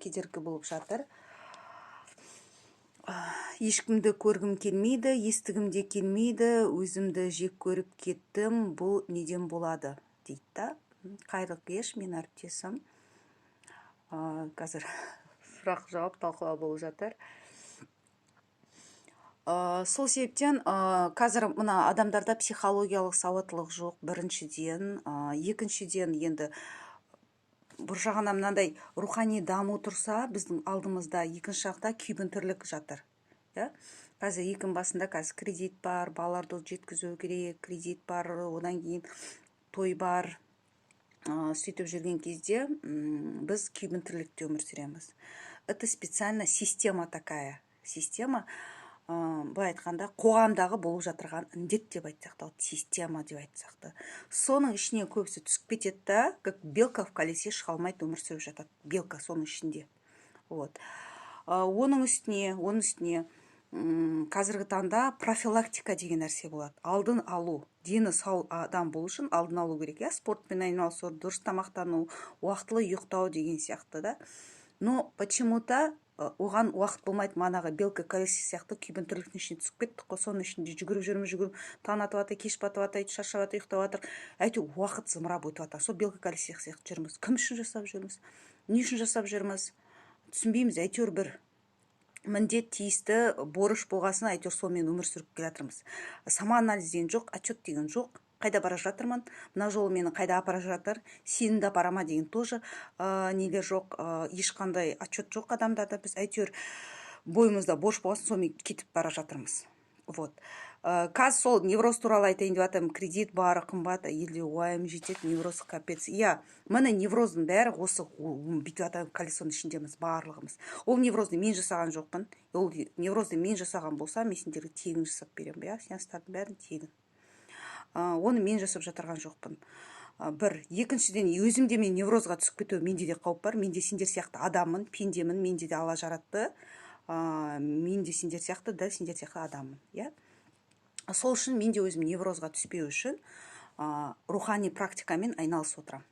Кедергі болып жатыр. Ешкімді көргім келмейді, естігім де келмейді, өзімді жек көріп кеттім, бұл неден болады дейді да. Қайырлы кеш, мен әріптесім. Қазір сұрақ жауап талқылау болып жатыр. Сол себептен қазір мына адамдарда психологиялық сауаттылық жоқ біріншіден. Екіншіден, енді бір жағынан мынандай рухани даму тұрса біздің алдымызда, екінші жақта күйбің тірлік жатыр, иә. Қазір екінің басында қазір кредит бар, балаларды жеткізу керек, кредит бар, одан кейін той бар. Сөйтіп жүрген кезде біз күйбің тірлікте өмір сүреміз. Это специально система, такая система, былай айтқанда, қоғамдағы болып жатырған індет деп айтсақ та, система деп айтсақ та. Соның ішіне көбісі түсіп кетеді да, как белка в колесе, шыға алмайды, өмір сүріп жатады белка соның ішінде. Вот. Оның үстіне қазіргі таңда профилактика деген нәрсе болады, алдын алу. Дені сау адам болу үшін алдын алу керек, иә: спортпен айналысу, дұрыс тамақтану, уақытылы ұйықтау деген сияқты да. Но почему то оған уақыт болмайды. Манағы белка колесе сияқты күйбің тірліктің ішіне түсіп кеттік қой, соның ішінде жүгіріп жүрміз, жүгіріп, таң атып жатыр, кеш батып жатыр, шаршап жатыр, ұйықтап жатыр, әйтеуір уақыт зымырап өтіп жатыр. Сол белка колесе сияқты жүрміз. Кім үшін жасап жүрміз, не үшін жасап жүрміз, түсінбейміз. Әйтеуір бір міндет, тиісті борыш болғасын, әйтеуір сонымен өмір сүріп келе жатырмыз. Самоанализ деген жоқ, отчет деген жоқ. Қайда бара жатырмын, мына жол мені қайда апара жатыр, сенімді апара ма деген тоже нелер жоқ, ешқандай отчет жоқ адамдарда. Біз әйтеуір бойымызда борыш болғасын, сонымен кетіп бара жатырмыз. Вот. Қазір сол невроз туралы айтайын деп жатырмын. Кредит бары қымбат, елде уайым жетеді, невроз капец, иә. Міне, невроздың бәрі осы бүйтіп жатқан колесоның ішіндеміз барлығымыз. Ол неврозды мен жасаған жоқпын. Ол неврозды мен жасаған болсам, мен сендерге тегін жасап беремін, иә, сеанстардың бәрін тегін. Оны мен жасап жатырған жоқпын, бір. Екіншіден, өзім де мен неврозға түсіп кету, менде де қауіп бар. Мен де сендер сияқты адаммын, пендемін, менде де Алла жаратты. Мен де сендер сияқты, дәл сендер сияқты адаммын, иә. Сол үшін мен де өзім неврозға түспеу үшін рухани практикамен айналысып отырамын,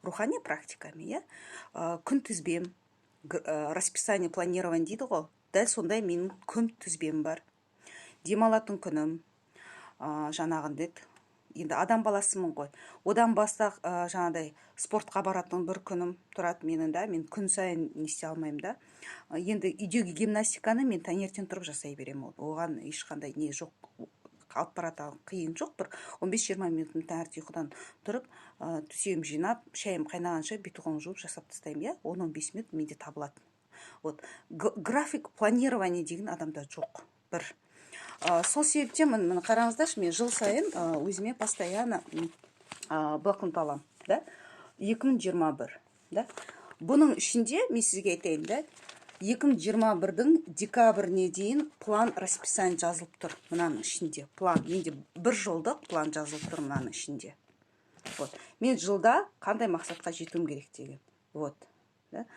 рухани практикамен, иә. Күн тізбем, расписание, планирование дейді ғой, дәл сондай менің күн тізбем бар. Демалатын күнім, жаңағындай, енді адам баласымын ғой. Одан басқа жаңағыдай спортқа баратын бір күнім тұрады менің да. Мен күн сайын не істей алмаймын да. Енді үйдегі гимнастиканы мен таңертең тұрып жасай беремін, оған ешқандай не жоқ, алып баратын қиын жоқ. Бір 15-20 минут таңертең ұйқыдан тұрып, төсегім жинап, шайым қайнағанша бет қолымды жуып, жасап тастаймын, иә. 10-15 минут менде табылады. Вот график, планирование деген адамда жоқ бір. Сол себептен міне, қараңыздаршы, мен жыл сайын өзіме постоянно блокнот аламын да. 2021 да. Бұның ішінде мен сізге айтайын да, 2021-дің декабріне дейін план, расписание жазылып тұр мынаның ішінде. План менде бір жылдық план жазылып тұр мынаның ішінде. Вот мен жылда қандай мақсатқа жетуім керек деген. Вот да.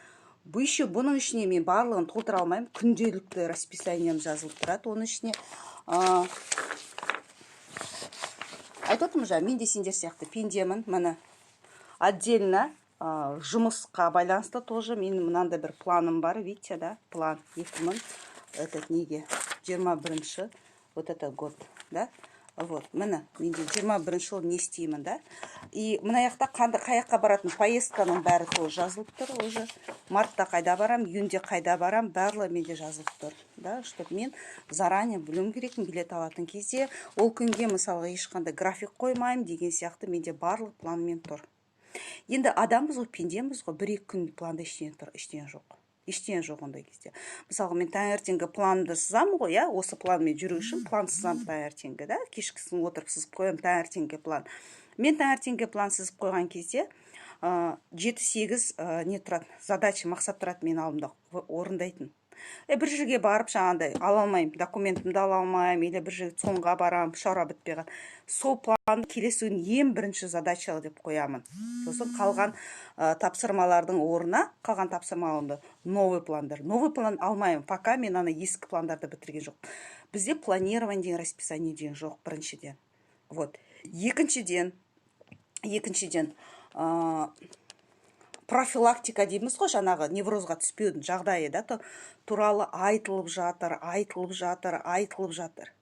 Бұл еще бұның ішіне мен барлығын толтыра алмаймын, күнделікті расписанием жазылып тұрады оның ішіне. Айтып отырмын жаңа, мен де сендер сияқты пендемін. Міне, отдельно жұмысқа байланысты тоже менің мынандай бір планым бар, видите да. План 2000 этот неге 21-ші, вот это год да. Вот міне, менде 21-ші жылы не істеймін да. И мына жақта қандай, қай жаққа баратын поездканың бәрі тоже жазылып тұр уже. Мартта қайда барам, июньде қайда барам, барлығы менде жазылып тұр да, чтобы мен заранее білуім керекпін билет алатын кезде. Ол күнге, мысалға, ешқандай график қоймаймын деген сияқты, менде барлық планмен тұр. Енді адамбыз ғой, пендеміз ғой, бір екі күн планда ештеңе тұр, ештеңе жоқ, ештеңе жоқ. Ондай кезде, мысалға, мен таңертеңгі планымды сызамын ғой, иә. Осы планмен жүру үшін план сызамын таңертеңгі да, кешкісін отырып сызып қоямын таңертеңгі план. Мен таңертеңгі план сызып қойған кезде жеті сегіз не тұрады, задача, мақсат тұрады менің алдымда орындайтын. Бір жерге барып, жаңағыдай ала алмаймын, документімді ала алмаймын или бір жерге ЦОНға барамын, шаруа бітпей қалады. Сол планды келесі күні ең бірінші задача деп қоямын. Сосын қалған тапсырмалардың орнына, қалған тапсырмаларымды новый пландар, новый план алмаймын, пока мен ана ескі пландарды бітірген жоқ. Бізде планирование деген, расписание деген жоқ біріншіден. Вот. Екіншіден, Профилактика дейміз ғой, жаңағы неврозға түспеудің жағдайы да туралы айтылып жатыр, айтылып жатыр, айтылып жатыр.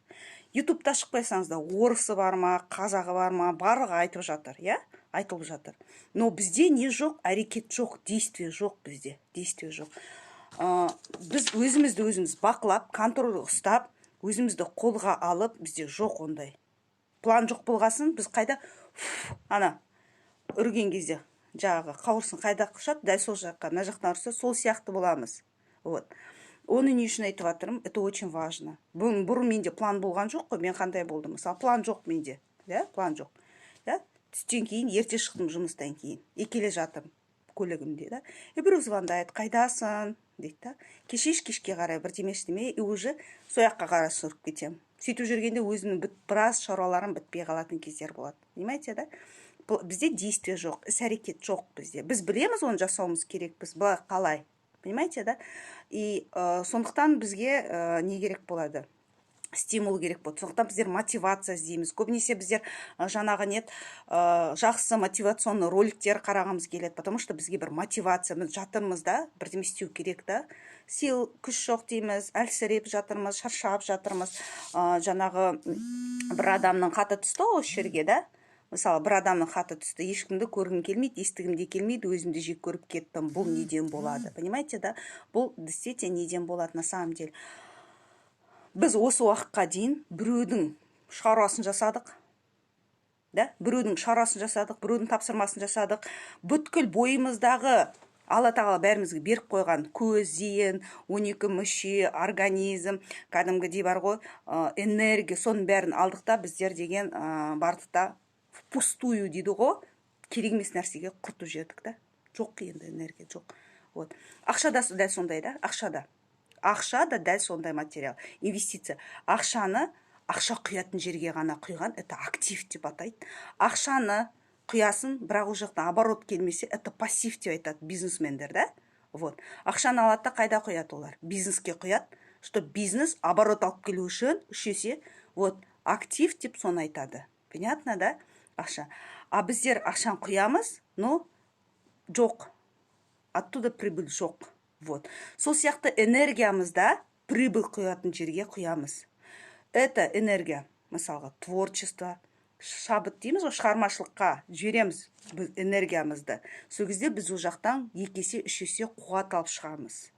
Ютубта ашып қойсаңыз да, орысы бар ма, қазағы бар ма, барлығы айтып жатыр, иә, айтылып жатыр. Но бізде не жоқ? Әрекет жоқ, действие жоқ бізде, действие жоқ. Біз өзімізді өзіміз бақылап, контроль ұстап, өзімізді қолға алып, бізде жоқ ондай план. Жоқ болғасын, біз қайда ана үрген кезде жаңағы қауырсын қайда ұшады, дәл сол жаққа, мына жақтан ұрса, сол сияқты боламыз. Вот оны не үшін айтып жатырмын? Это очень важно. Бұрын менде план болған жоқ қой. Мен қандай болдым? Мысалы, план жоқ менде, иә, план жоқ, иә. Түстен кейін ерте шықтым жұмыстан кейін и келе жатырмын көлігімде да, и біреу звондайды: «Қайдасың?» – дейді да. Кешеш, кешке қарай бірдеме ештеме, и уже сол жаққа қарай сүріп кетемін. Сөйтіп жүргенде өзімнің біраз шаруаларым бітпей қалатын кездер болады, понимаете да? Бізде действие жоқ, іс әрекет жоқ бізде. Біз білеміз, оны жасауымыз керекпіз, былай қалай, понимаете да? И сондықтан бізге не керек болады? Стимул керек болады. Сондықтан біздер мотивация іздейміз. Көбінесе біздер жаңағы нет, жақсы мотивационный роликтер қарағымыз келеді, потому что бізге бір мотивация. Біз жатырмыз да, бірдеме істеу керек та, сил күш жоқ дейміз, әлсіреп жатырмыз, шаршап жатырмыз. Жаңағы бір адамның хаты түсті ғой осы жерге да. Мысалы, бір адамның хаты түсті: «Ешкімді көргім келмейді, естігім де келмейді, өзімді жек көріп кеттім. Бұл неден болады?» Понимаете да? Бұл действительно неден болады? На самом деле біз осы уақытқа дейін біреудің шаруасын жасадық да, біреудің шаруасын жасадық, біреудің тапсырмасын жасадық. Бүткіл бойымыздағы Алла Тағала бәрімізге беріп қойған көз, зейін, 12 мүше, организм, кәдімгідей бар ғой, энергия, соның бәрін алдық та, біздер деген бардық та, впустую дейді ғой, керек емес нәрсеге құртып жібердік та. Жоқ енді, энергия жоқ. Вот ақша да дәл сондай да, ақша да дәл сондай материал, инвестиция. Ақшаны ақша құятын жерге ғана құйған, это актив деп атайды. Ақшаны құясың, бірақ ол жақтан оборот келмесе, это пассив деп айтады бизнесмендер да. Вот ақшаны алады да, қайда құяды олар? Бизнеске құяды, чтобы бизнес оборот алып келу үшін үш есе. Вот актив деп соны айтады, понятно да? Ақша, а біздер ақшаны құямыз, но жоқ, оттуда прибыль жоқ. Вот сол сияқты энергиямызда прибыль құятын жерге құямыз. Это энергия, мысалға, творчество, шабыт дейміз ғой, шығармашылыққа жібереміз біз энергиямызды. Сол кезде біз ол жақтан екі есе, үш есе қуат алып шығамыз.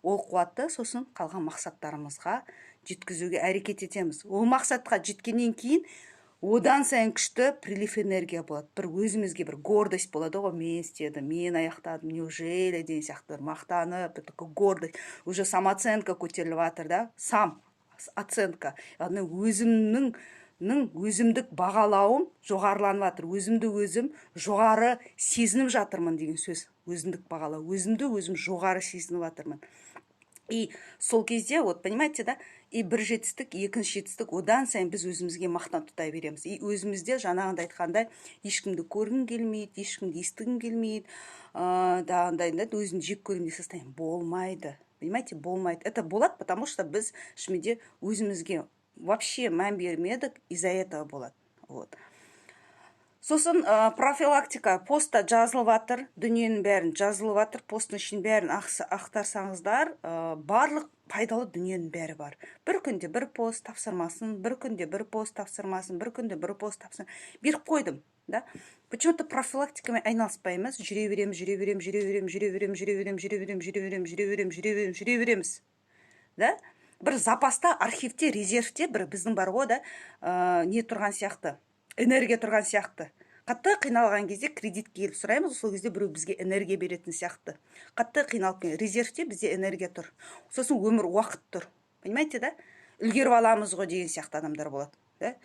Ол қуатты сосын қалған мақсаттарымызға жеткізуге әрекет етеміз. Ол мақсатқа жеткеннен кейін одан сайын күшті прилив энергия болады. Бір өзімізге бір гордость болады ғой: «Мен істедім, мен аяқтадым, неужели?» деген сияқты бір мақтанып, бір такой гордость, уже самооценка көтеріліп жатыр да. Сам оценка, яғни өзімнің өзімдік бағалауым жоғарыланып жатыр, өзімді өзім жоғары сезініп жатырмын деген сөз. Өзіндік бағалау, өзімді өзім жоғары сезініп жатырмын. И сол кезде, вот понимаете да, и бір жетістік, екінші жетістік, одан сайын біз өзімізге мақтан тұта береміз. И өзімізде жаңағындай айтқандай, ешкімді көргім келмейді, ешкімді естігім келмейді, андай да, өзімді жек көремін деген состояние болмайды, понимаете? Болмайды. Это болады, потому что біз шынымен де өзімізге вообще мән бермедік, из-за этого болады. Вот сосын профилактика постта жазылып жатыр, дүниенің бәрін жазылып жатыр. Посттың ішінің бәрін ақтарсаңыздар, барлық пайдалы дүниенің бәрі бар. Бір күнде бір пост тапсырмасын, бір күнде бір пост тапсырмасын, бір күнде бір пост тапсырма беріп қойдым да. Почему то профилактикамен айналыспаймыз, жүре береміз, жүре береміз, жүре береміз, жүре береміз, жүре береміз, жүре береміз, жүре береміз, жүре береміз, жүре береміз, жүре береміз да. Бір запаста, архивте, резервте бір біздің бар ғой да, не тұрған сияқты, энергия тұрған сияқты. Қатты қиналған кезде кредит келіп сұраймыз, сол кезде біреу бізге энергия беретін сияқты. Қатты қиналып, резервте бізде энергия тұр, сосын өмір, уақыт тұр, понимаете да? Үлгеріп аламыз ғой деген сияқты адамдар болады да.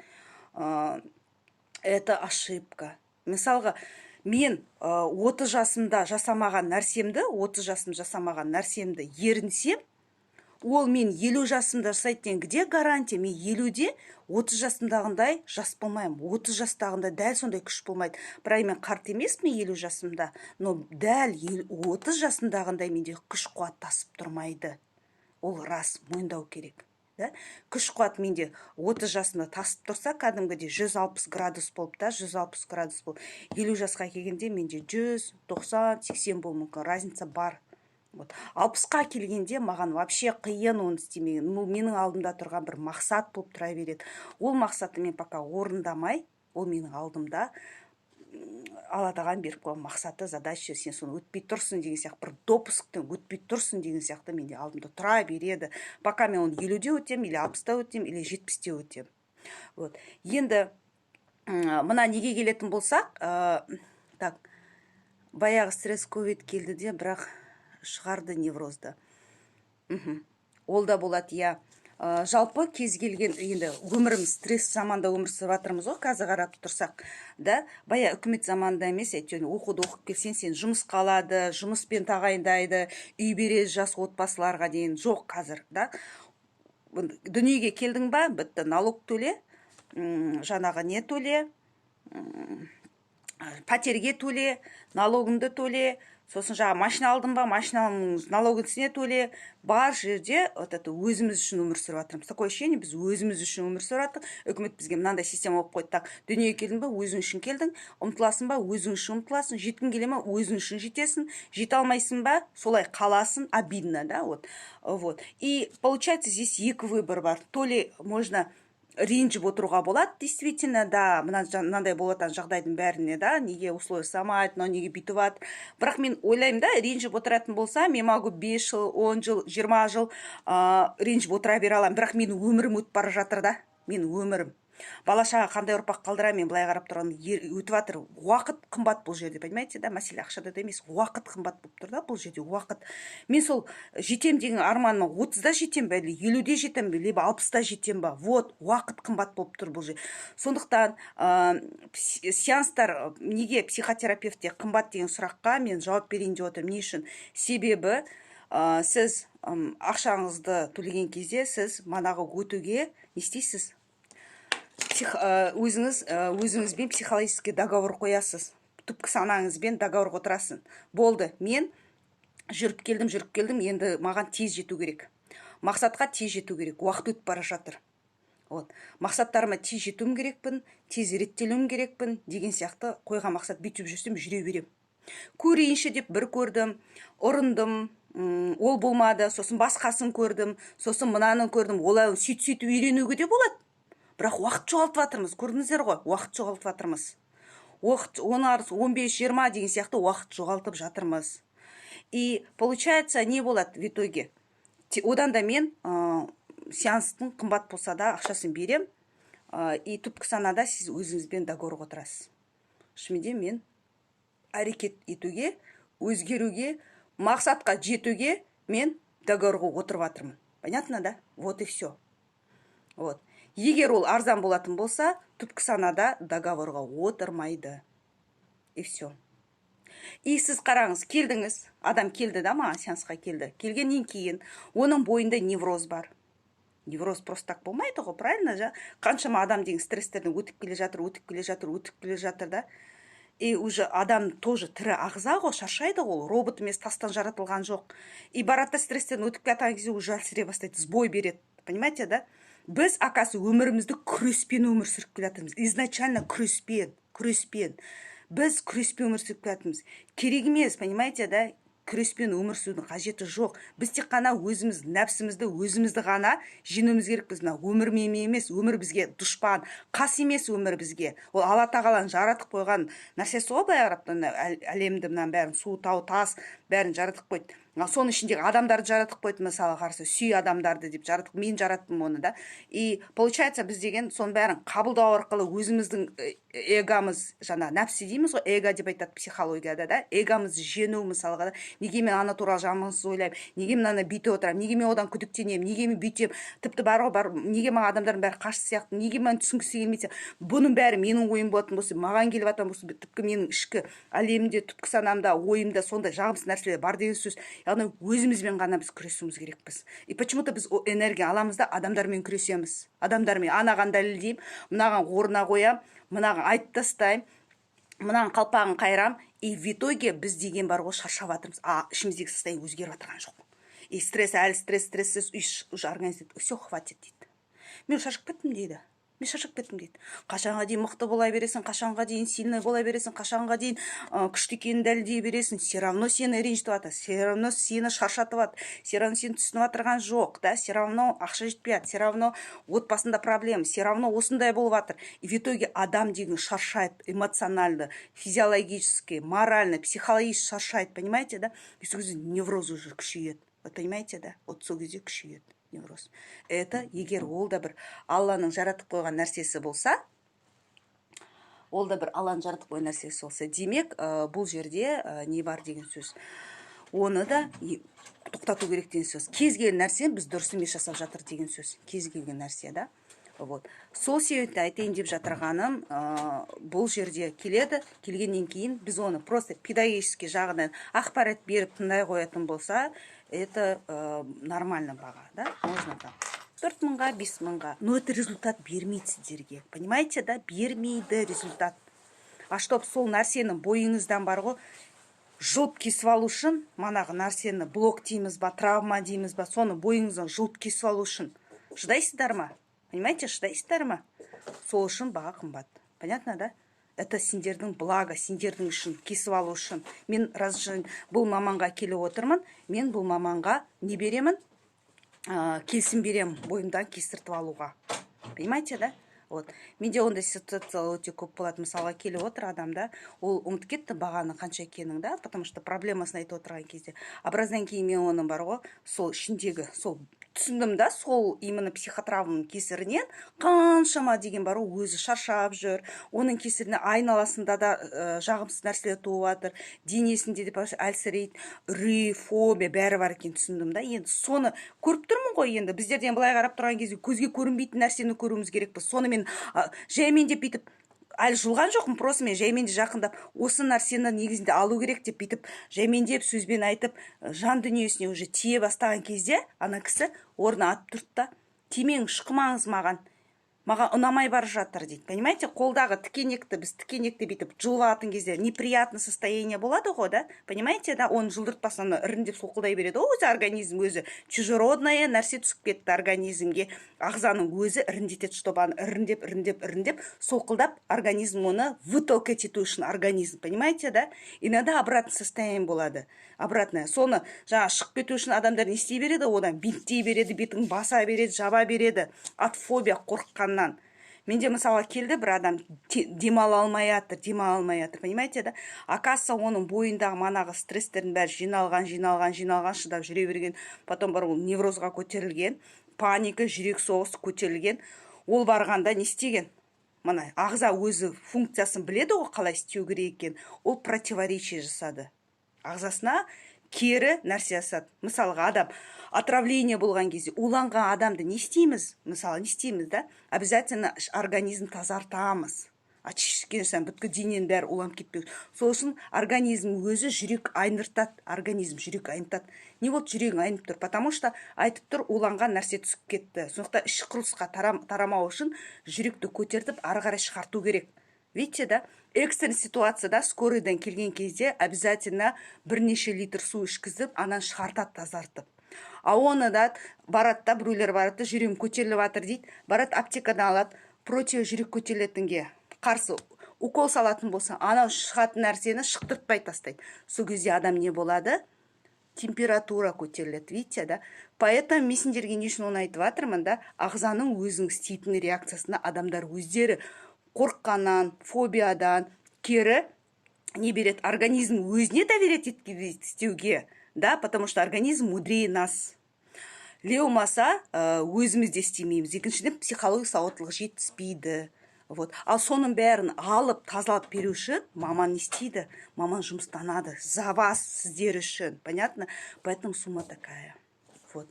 Это ошибка. Мысалға, мен 30 жасымда жасамаған нәрсемді, 30 жасымда жасамаған нәрсемді ерінсем, ол мен 50 жасымда жасайды деген где гарантия? Мен 50-де 30 жасымдағындай жас болмаймын, 30 жастағындай дәл сондай күш болмайды. Бірақ мен қарт емеспін 50 жасымда, но дәл 30 жасымдағындай менде күш қуат тасып тұрмайды. Ол рас, мойындау керек. Да, күш қуат менде 30 жасымда тасып тұрса, кәдімгідей 160 градус болып та, 160 градус болып, 50 жасқа келгенде менде 190, 80 болуы мүмкін. Разница бар. Вот 60-қа келгенде маған вообще қиын оны істемеген. Ну, менің алдымда тұрған бір мақсат болып тұра береді. Ол мақсатты мен пока орындамай, ол менің алдымда Алла Тағаланың беріп қойған мақсаты, задача, сен соны өтпей тұрсың деген сияқты, бір допусктен өтпей тұрсың деген сияқты менде алдымда тұра береді, пока мен оны 50-де өтемін или 60-та өтемін, или 70-те өтемін. Вот енді мына неге келетін болсақ, так, баяғы стресс, ковид келді де, бірақ шығарды неврозды. Ол да болады, иә. Жалпы кез келген, енді өміріміз стресс заманда өмір сүріп жатырмыз ғой қазір қарап тұрсақ да. Баяғы үкімет заманында емес, әйтеуір оқуды оқып келсең, сен жұмысқа алады, жұмыспен тағайындайды, үй береді жас отбасыларға дейін. Жоқ, қазір да дүниеге келдің ба, бітті, налог төле, жаңағы не төле, пәтерге төле, налогыңды төле, сосын жаңағы машина алдың ба, машинаның налогын төле. Бар жерде вот это өзіміз үшін өмір сүріп жатырмыз. Такое ощущение, біз өзіміз үшін өмір сүріп жатырмық. Үкімет бізге мынандай система қойып қойды: так, дүниеге келдің ба, өзің үшін келдің, ұмтыласың ба, өзің үшін ұмтыласың, жеткің келе ма, өзің үшін жетесің, жете алмайсың ба, солай қаласың. Обидно, да? Вот, вот. И получается, здесь екі выбор бар: то ли можно ренжіп отыруға болады, действительно, да, мына мынандай болып жатқан жағдайдың бәріне да, неге условия жасамайды мынау, неге бүйтіп жатыр. Бірақ мен ойлаймын да, ренжіп отыратын болса, мен могу 5 жыл, 10 жыл, 20 жыл ренжіп отыра бере аламын, бірақ менің өмірім өтіп бара жатыр да. Менің өмірім, бала шаға, қандай ұрпақ қалдырамын мен? Былай қарап тұрғанда, өтіп жатыр. Уақыт қымбат бұл жерде, понимаете, да? Мәселе ақшада да емес, уақыт қымбат болып тұр да бұл жерде, уақыт. Мен сол жетем деген арманыма 30-да жетем ба или 50-де жетем бе, либо 60-та жетем ба? Вот уақыт қымбат болып тұр бұл жерде. Сондықтан сеанстар неге психотерапевтте қымбат деген сұраққа мен жауап берейін деп отырмын. Не үшін? Себебі сіз ақшаңызды төлеген кезде сіз манағы өтуге не істейсіз? Өзіңіз өзіңізбен психологический договор қоясыз, түпкі санаңызбен договорға отырасың. Болды, мен жүріп келдім, жүріп келдім, енді маған тез жету керек мақсатқа, тез жету керек, уақыт өтіп бара жатыр. Вот мақсаттарыма тез жетуім керекпін, тез реттелуім керекпін деген сияқты қойған мақсат. Бүйтіп жүрсем, жүре беремін. Көрейінші деп бір көрдім, ұрындым, ол болмады, сосын басқасын көрдім, сосын мынаны көрдім. Олай сөйтіп сөйтіп үйренуге де болады, бірақ уақыт жоғалтып жатырмыз. Көрдіңіздер ғой, уақыт жоғалтып жатырмыз. Уақыт, он арыс, 15, 20 деген сияқты уақыт жоғалтып жатырмыз. И получается, не болады в итоге? Одан да мен сеанстың қымбат болса да ақшасын берем. И түпкі санада сіз өзіңізбен договорға отырасыз: шынымен де мен әрекет етуге, өзгеруге, мақсатқа жетуге мен договорға отырып жатырмын. Понятно, да? Вот и все. Вот егер ол арзан болатын болса, түпкі санада договорға отырмайды, и все. И сіз қараңыз, келдіңіз, адам келді да, маған сеансқа келді. Келгеннен кейін оның бойында невроз бар. Невроз просто так болмайды ғой, правильно же? Қаншама адам деген стресстерден өтіп келе жатыр, өтіп келе жатыр, өтіп келе жатыр да. И уже адам тоже тірі ағза ғой, шаршайды ғой, ол робот емес, тастан жаратылған жоқ. И барады да, стресстен өтіп келе жатқан кезде уже әлсірей бастайды, сбой береді, понимаете, да? Біз, оказывается, өмірімізді күреспен өмір сүріп келе жатырмыз изначально, күреспен, күреспен. Біз күреспен өмір сүріп келе жатырмыз. Керек емес, понимаете, да? Күреспен өмір сүрудің қажеті жоқ. Біз тек қана өзіміз нәпсімізді, өзімізді ғана жеңуіміз керекпіз. Мына өмірмен емес, өмір бізге дұшпан, қас емес өмір бізге. Ол Алла Тағаланың жаратып қойған нәрсесі ғой. Былай қарап, мына әлемді, мынаның бәрін, су, тау, тас, бәрін жаратып қойды. Ал соның ішіндегі адамдарды жаратып қойды. Мысалы, қарсы сүй адамдарды деп жаратып, мен жараттым оны да. И получается, біз деген соның бәрін қабылдау арқылы өзіміздің эгомыз, жаңа нәпсі дейміз ғой, эго деп айтады психологияда да, эгомызды жеңу. Мысалға да, неге мен ана туралы жамансыз ойлаймын, неге мен ана бүйтіп отырамын, неге мен одан күдіктенемін, неге мен бүйтемін, тіпті бар ғой, бар, неге маған адамдардың бәрі қашты сияқты, неге мені түсінгісі келмейді сияқты. Бұның бәрі менің ойым болатын болса, маған келіп жатқан болса, түпкі менің ішкі әлемімде, түпкі санамда, ойымда сондай жағымсыз нәрселер бар деген сөз. Яғни өзімізбен ғана біз күресуіміз керекпіз. И почему то біз ол энергия аламыз да, адамдармен күресеміз. Адамдармен: анаған дәлелдеймін, мынаған орнына қоямын, мынаған айтып тастаймын, мынаның қалпағын қайырам. И в итоге біз деген бар ғой, шаршап жатырмыз, а ішіміздегі состояние өзгеріп жатқан жоқ. И стресс, әлі стресс, стресс, стресс, уже организм дейді: «Все, хватит», — дейді. «Мен шаршап кеттім», — дейді. «Мен шаршап кеттім», — дейді. Қашанға дейін мықты бола бересің, қашанға дейін сильный бола бересің, қашанға дейін күшті екенін дәлелдей бересің? Все равно сені ренжітіп жатыр, все равно сені шаршатып жатыр, все равно сені түсініп жатырған жоқ да, все равно ақша жетпей жатыр, все равно отбасында проблема, все равно осындай болып жатыр. И в итоге адам деген шаршайды эмоционально, физиологически, морально, психологически шаршайды, понимаете, да? И сол кезде невроз уже күшейеді, вот понимаете, да? Вот сол кезде күшейеді невроз. Это егер ол да бір Алланың жаратып қойған нәрсесі болса, ол да бір Алланың жаратып қойған нәрсесі болса, демек, бұл жерде не бар деген сөз? Оны да тоқтату керек деген сөз. Кез келген нәрсені біз дұрыс емес жасап жатыр деген сөз, кез келген нәрсе да. Вот сол себепті айтайын деп жатырғаным, бұл жерде келеді, келгеннен кейін біз оны просто педагогический жағынан ақпарат беріп тыңдай қоятын болса, это нормально баға да, можно там 4000-ға, 5000-ға, но это результат бермейді сіздерге, понимаете, да? Бермейді результат. А чтоб сол нәрсені бойыңыздан бар ғой жұлып кесіп алу үшін, манағы нәрсені, блок дейміз ба, травма дейміз ба, соны бойыңыздан жұлып кесіп алу үшін шыдайсыздар ма? Понимаете, шыдайсыздар ма? Сол үшін баға қымбат, понятно, да? Это сендердің благо, сендердің үшін кесіп алу үшін. Мен раз бұл маманға келіп отырмын, мен бұл маманға не беремін? Келісім беремін бойымдан кестіртіп алуға, понимаете, да? Вот менде ондай ситуациялар өте көп болады. Мысалға, келіп отыр адам да, ол ұмытып кетті бағаны қанша екенін да, потому что проблемасын айтып отырған кезде. А біраздан кейін мен оның бар ғой сол ішіндегі сол түсіндім да, сол именно психотравманың кесірінен қаншама деген бар ғой өзі шаршап жүр, оның кесірінен айналасында да жағымсыз нәрселер туып жатыр, денесінде де әлсірейді, үрей, фобия, бәрі бар екенін түсіндім да. Енді соны көріп тұрмын ғой. Енді біздерден былай қарап тұрған кезде көзге көрінбейтін нәрсені көруіміз керекпіз. Соны мен жаймен деп бүйтіп әлі жұлған жоқпын, просто мен жаймен де жақындап, осы нәрсені негізінде алу керек деп, бүйтіп жаймендеп сөзбен айтып, жан дүниесіне уже тие бастаған кезде ана кісі орнына атып тұрды да: «Тимеңіз, шұқымаңыз маған, маған ұнамай бара жатыр», — дейді. Понимаете, қолдағы тікенекті, біз тікенекті бүйтіп жұлып алатын кезде неприятный состояние болады ғой да, понимаете, да? Оны жұлдыртпасаң, іріңдеп солқылдай береді ғой өзі организм. Өзі чужеродное нәрсе түсіп кетті организмге, ағзаның өзі іріңдетеді, чтобы аны іріңдеп, іріңдеп, іріңдеп, солқылдап, организм оны вытолкать ету үшін организм, понимаете, да? Иногда обратный состояние болады, обратное. Соны жаңағы шығып кету үшін адамдар не істей береді? Одан бинттей береді, бетін баса береді, жаба береді от фобия, қорыққаннан. Менде, мысалға, келді бір адам, демала алмай жатыр, демала алмай жатыр, понимаете, да? Оказывается, оның бойындағы манағы стресстердің бәрі жиналған, жиналған, жиналған, шыдап жүре берген. Потом барып ол неврозға көтерілген, паника, жүрек соғысы көтерілген. Ол барғанда не істеген? Мына ағза өзі функциясын біледі ғой, қалай істеу керек екенін. Ол противоречие жасады, ағзасына кері нәрсе жасады. Мысалға, адам отравление болған кезде, уланған адамды не істейміз? Мысалы, не істейміз да? Обязательно организм тазартамыз, очищение жасаймыз, бүткіл дененің бәрі уланып кетпеу. Сол үшін организм өзі жүрек айныртады, организм жүрек айнытады. Не болды, жүрегің айнып тұр? Потому что айтып тұр, уланған нәрсе түсіп кетті. Сондықтан іш құрылысқа тарамау үшін жүректі көтертіп, ары қарай шығарту керек, видите, да? Экстренный ситуацияда скорыйдан келген кезде обязательно бірнеше литр су ішкізіп, анан шығартады, тазартып. А оны да барады да, біреулер барады да, «жүрегім көтеріліп жатыр» дейді, барады, аптекадан алады против жүрек көтерілетінге қарсы укол салатын болса, анау шығатын нәрсені шықтыртпай тастайды. Сол кезде адам не болады? Температура көтеріледі, видите, да? Поэтому мен сендерге не үшін оны айтып жатырмын да? Ағзаның өзінің істейтін реакциясына адамдар өздері қорыққаннан, фобиядан кері не береді, организм өзіне доверять істеуге да, потому что организм мудрее нас. Ле болмаса өзіміз де істемейміз. Екіншіден, психологиялық сауаттылық жетіспейді. Вот ал соның бәрін алып, тазалап беру үшін маман не істейді? Маман жұмыстанады за вас, сіздер үшін, понятно? Поэтому сумма такая вот.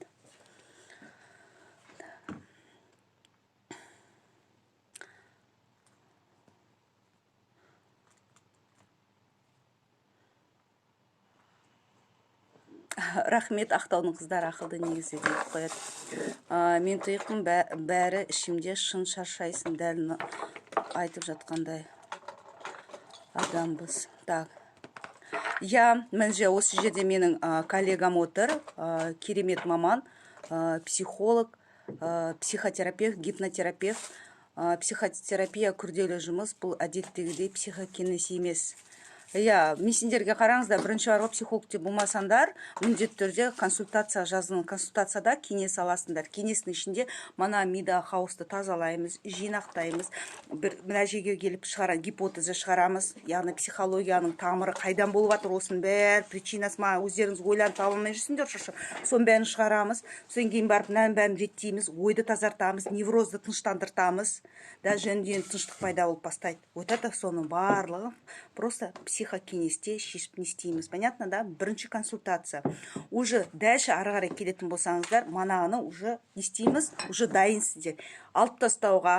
Рахмет, Ақтаудың қыздары ақылды негізі деп қояды. Мен тұйықпын, бәрі ішімде, шын шаршайсың, дәл айтып жатқандай адамбыз. Так. Иә, міне, осы жерде менің коллегам отыр, керемет маман, психолог, психотерапевт, гипнотерапевт. Психотерапия күрделі жұмыс, бұл әдеттегідей психокеңес емес. Иә, мен сендерге, қараңыздар, бірінші бар ғой, психолог деп болмасаңдар, міндетті түрде консультация жазың. Консультацияда кеңес аласыңдар. Кеңестің ішінде мана мида хаосты тазалаймыз, жинақтаймыз, бір мына жерге келіп шығара, гипотеза шығарамыз, яғни психологияның тамыры қайдан болып жатыр, осының бәрі причинасы маған өздеріңіз ойланып таба алмай жүрсіңдер шошып, соның бәрін шығарамыз. Содан кейін барып мынаның бәрін реттейміз, ойды тазартамыз, неврозды тыныштандыртамыз да, және тыныштық пайда болып бастайды. Вот это соның барлығын просто психокеңесте шешіп не істейміз, понятно, да? Бірінші консультация. Уже дальше ары қарай келетін болсаңыздар, манағыны уже не істейміз, уже дайынсыздар алып тастауға,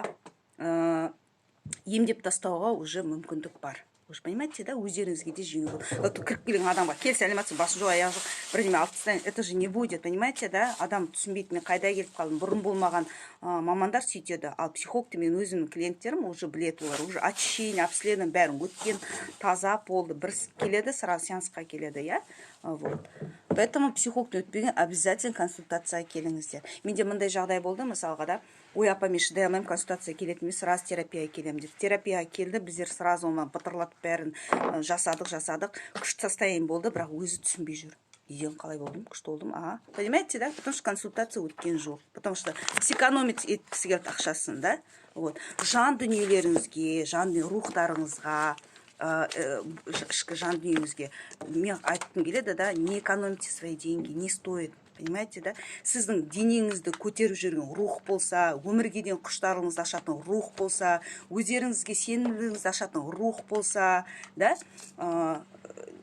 емдеп тастауға уже мүмкіндік бар. Вы же понимаете, да, өздеріңізге де жеңіл болады. Вот кіріп келген адамға: «Кел, сәлеметсің, басы жоқ, аяғы жоқ, бірдеме алып тастайын», это же не будет, понимаете, да? Адам түсінбейді, мен қайда келіп қалдым. Бұрын болмаған мамандар сөйтеді. Ал психологты мен өзімнің клиенттерім уже біледі, олар уже очищение, обследование, бәрін өткен, таза болды. Бір келеді, сразу сеансқа келеді, иә. Вот поэтому психологтан өтпеген, обязательно консультацияға келіңіздер. Менде мындай жағдай болды мысалға да: «Ой, апа, мен шыдай алмаймын, консультацияға келетін емес, сразу терапияға келемін», — деп. Терапияға келді, біздер сразу оны бытырлатып, бәрін жасадық, жасадық, күшті состояние болды, бірақ өзі түсінбей жүр: неден қалай болдым, күшті болдым. А понимаете, да, потому что консультация өткен жоқ, потому что сэкономить еткісі келді ақшасын, да. Вот жан дүниелеріңізге, жан дүние, рухтарыңызға, ішкі жан дүниеңізге мен айтқым келеді да: не экономьте свои деньги, не стоит, понимаете, да? Сіздің денеңізді көтеріп жүрген рух болса, өмірге деген құштарлығыңызды ашатын рух болса, өздеріңізге сенімділігіңізді ашатын рух болса да,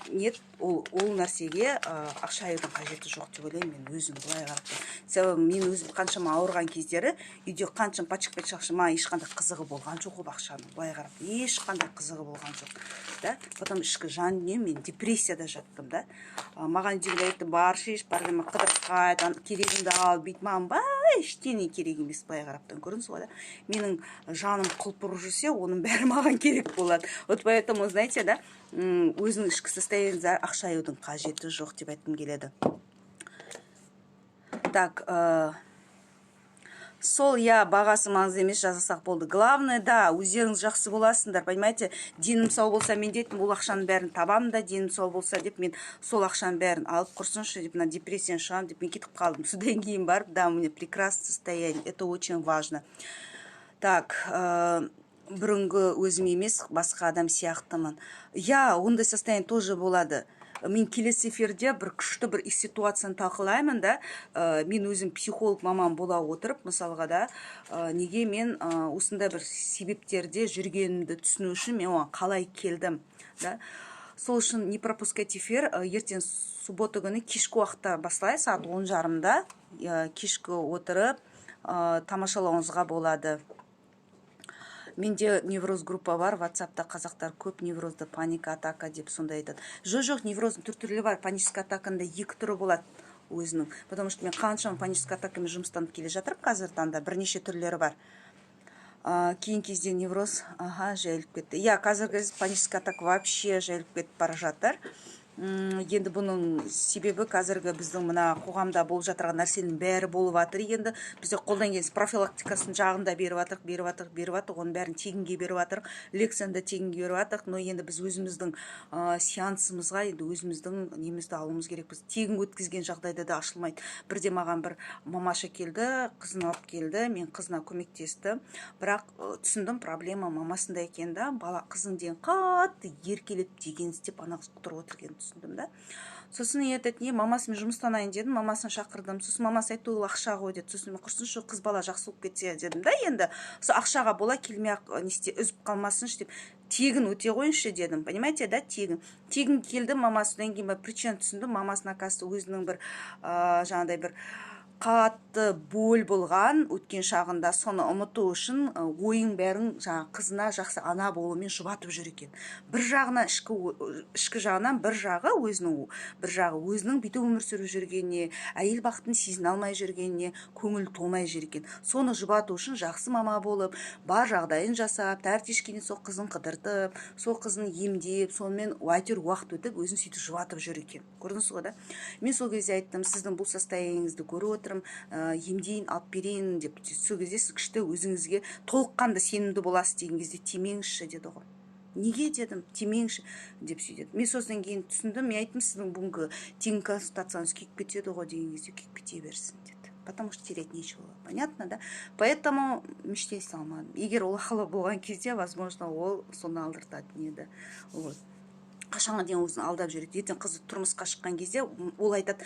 нет, ол нәрсеге ақша аюдың қажеті жоқ деп ойлаймын мен өзім былай қарап. Себебі мен өзім қаншама ауырған кездері үйде қаншама пачка пачка ақша, маған ешқандай қызығы болған жоқ ол ақшаның, былай қарап, ешқандай қызығы болған жоқ да. Потом ішкі жан дүнием, мен депрессияда жаттым да. Маған үйдегілер айтты: «Бар, шеш, бар, қыдырып қайт, керегіңді ал», бүйтіп. Маған бай ештеңе керек емес былай қараптан, көрдіңіз ғой да. Менің жаным құлпырып жүрсе, оның бәрі маған керек болады. Вот поэтому, знаете, да, өзінің ішкі состояниеңізге ақша аюдың қажеті жоқ деп айтқым келеді. Так, сол, иә, бағасы маңызды емес, жасасақ болды, главное да, өздеріңіз жақсы боласыңдар, понимаете? Денім сау болса, мен де айттым, ол ақшаның бәрін табамын да, денім сау болса деп, мен сол ақшаның бәрін алып, құрсыншы деп, мына депрессиядан шығамын деп, мен кетіп қалдым. Содан кейін барып, да, у меня прекрасное состояние, это очень важно. Так, бұрынғы өзім емес, басқа адам сияқтымын. Иә, ондай состояние тоже болады. Мен келесі эфирде бір күшті бір ситуацияны талқылаймын да. Мен өзім психолог маман бола отырып, мысалға да, неге мен осындай бір себептерде жүргенімді түсіну үшін, мен оған қалай келдім да. Сол үшін не пропускайте эфир. Ертең, суббота күні, кешкі уақытта басталады, сағат 10:30-да, кешкі отырып тамашалауыңызға болады. Менде невроз группа бар ватсапта, қазақтар көп неврозды паника атака деп сондай айтады. Жоқ, невроздың түр түрлері бар. Паническая атаканың да екі түрі болады өзінің, потому что мен қаншама паническая атакамен жұмыстанып келе жатырмын қазіргі таңда, бірнеше түрлері бар. Кейін кезде невроз, аха, жайылып кетті. Иә, қазіргі паническая атака вообще жайылып кетіп бара жатыр. Енді бұның себебі қазіргі біздің мына қоғамда болып жатырған нәрсенің бәрі болып жатыр. Енді бізде қолдан келген профилактикасын жағын да беріп жатырық, беріп жатырық, беріп жатырық, оның бәрін тегінге беріп жатырық, лекцияны да тегінге беріп жатырық. Но енді біз өзіміздің сеансымызға енді өзіміздің немізді алуымыз керекпіз. Тегін өткізген жағдайда да ашылмайды. Бірде маған бір мамаша келді, қызын алып келді, мен қызына көмектестім, бірақ түсіндім, проблема мамасында екен да. Бала қызын деген қатты еркелетіп деген істеп, ана қыз құтырып отыр екенін түсіндім да. Сосын этот не, мамасымен жұмыстанайын дедім, мамасын шақырдым. Сосын мамасы айтты: «Ол ақша ғой», — деді. Сосын мен: «Құрсыншы, қыз бала жақсы болып кетсе», — дедім да. Енді сол ақшаға бола келмей ақ не істе, үзіп қалмасыншы деп, тегін өте қойыңызшы дедім, понимаете, да? Тегін, тегін келді мамасы. Содан кейін барып причина түсіндім. Мамасының, оказывается, өзінің бір жаңағыдай бір Қатты боль болған өткен шағында, соны ұмыту үшін ойын бәрін жаңағы қызына жақсы ана болумен жұбатып жүр екен. Бір жағына ішкі жағынан, бір жағы өзінің, бір жағы өзінің бүйтіп өмір сүріп жүргеніне, әйел бақытын сезіне алмай жүргеніне көңіл толмай жүр екен. Соны жұбату үшін жақсы мама болып, бар жағдайын жасап, тәртіп ішкеннен сол қызын қыдыртып, сол қызын емдеп, сонымен әйтеуір уақыт өтіп, өзін сөйтіп жұбатып жүр екен. Көрдіңіз ғой да? Мен сол кезде айттым: «Сіздің бұл состояниеңізді көріп отырмын, емдейін, алып берейін», – деп. «Сол кезде сіз күшті, өзіңізге толыққанды сенімді боласыз», – деген кезде: «Тимеңізші», – деді ғой. «Неге?» – дедім. «Тимеңізші», – деп сөйтеді. Мен сосын кейін түсіндім. Мен айттым: «Сіздің бүгінгі тегін консультацияңыз күйіп кетеді ғой», – деген кезде: «Күйіп кете берсін», – деді. Потому что терять нечего, понятно да? Поэтому ештеңе істей алмадым. Егер ол ақылы болған кезде, возможно, ол соны алдыртатын еді. Вот қашанға дейін өзін алдап жүреді? Ертең қызы тұрмысқа шыққан кезде ол айтады: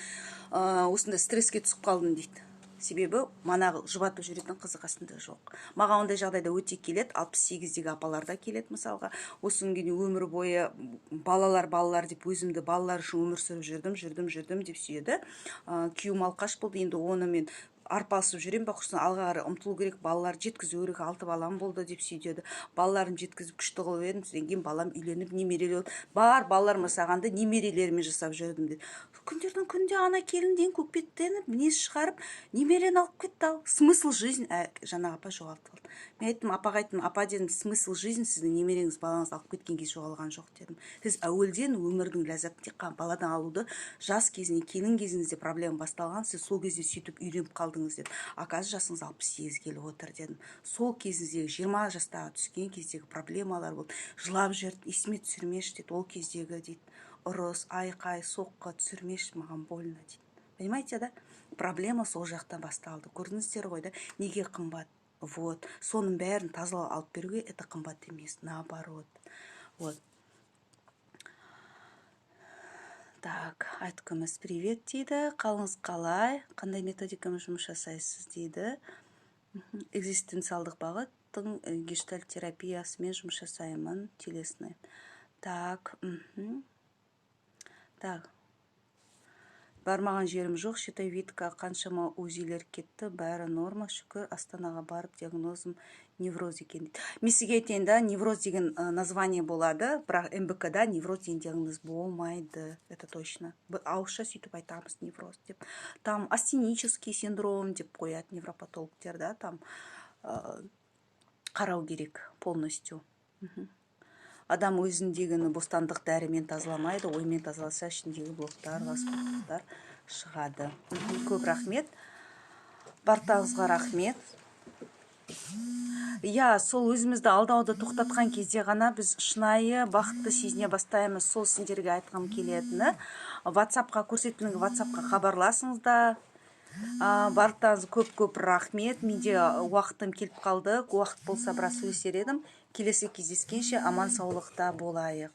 «Осындай стресске түсіп қалдым», – дейді. Себебі манағы жұбатып жүретін қызы қасында жоқ. Маған ондай жағдайда өте келеді, 68-дегі апалар да келеді мысалға. «Осы күнге дейін өмір бойы балалар, балалар деп, өзімді балалар үшін өмір сүріп жүрдім, жүрдім, жүрдім», – деп сүйеді. «Күйеуім алқаш болды, енді оны мен арпалысып жүремін ба? Құрысын, алға қарай ұмтылу керек, балаларды жеткізу керек, алты балам болды», – деп сөйтеді. «Балаларымды жеткізіп, күшті қылып едім, содан кейін балам үйленіп, немерелі болды, бар балаларым жасағанды немерелеріме жасап жүрдім», – деді. Күндердің күнінде ана келін деген көкбеттеніп, мінез шығарып, немерені алып кетті. Ал смысл жизнь жаңағы апа жоғалтып алды. Мен айттым, апаға айттым: «Апа, – дедім, – смысл жизнь сіздің немереңіз, балаңыз алып кеткен кезде жоғалған жоқ, – дедім. – Сіз әуелден өмірдің ләззатын тек қана баладан алуды жас кезінен, келін кезіңізде проблема басталған, сіз сол кезде сөйтіп үйреніп қалдыңыз, – дедім. – А қазір жасыңыз 68 келіп отыр, – дедім. – Сол кезіңіздегі 20 жастағы түскен кездегі проблемалар болды». Жылап жіберді: «Есіме түсірмеші, – деді, – ол кездегі, – дейді, – ұрыс, айқай, соққы түсірмеші, маған больно», – дейді. Понимаете да? Проблема сол жақтан басталды. Көрдіңіздер ғой да, неге қымбат? Вот соның бәрін тазалап алып беруге это қымбат емес, наоборот. Вот так. Айткүміс, привет дейді. Қалыңыз қалай? Қандай методикамен жұмыс жасайсыз дейді. Экзистенциалдық бағыттың гештальт терапиясымен жұмыс жасаймын, телесный. Так, так, бармаған жерім жоқ, щитовидка, қаншама УЗИлер кетті, бәрі норма, шүкір. Астанаға барып, диагнозым невроз екен дейді. Мен сізге айтайын да, невроз деген название болады, бірақ МБК да невроз деген диагноз болмайды, это точно. Ауызша сөйтіп айтамыз невроз деп. Там астенический синдром деп қояды невропатологтер да. Там қарау керек полностью. Адам өзіндегіні бостандық дәрімен тазаламайды, оймен тазаласа, ішіндегі блоктар, лоскуттар шығады. Көп рахмет барлықтарыңызға, рахмет. Иә, сол өзімізді алдауды тоқтатқан кезде ғана біз шынайы бақытты сезіне бастаймыз. Сол сендерге айтқым келетіні. Ватсапқа, көрсетілген ватсапқа хабарласыңыздар. Барлықтарыңызға көп көп рахмет. Менде уақытым келіп қалды, уақыт болса, біраз сөйлесер едім. Келесі кездескенше аман саулықта болайық.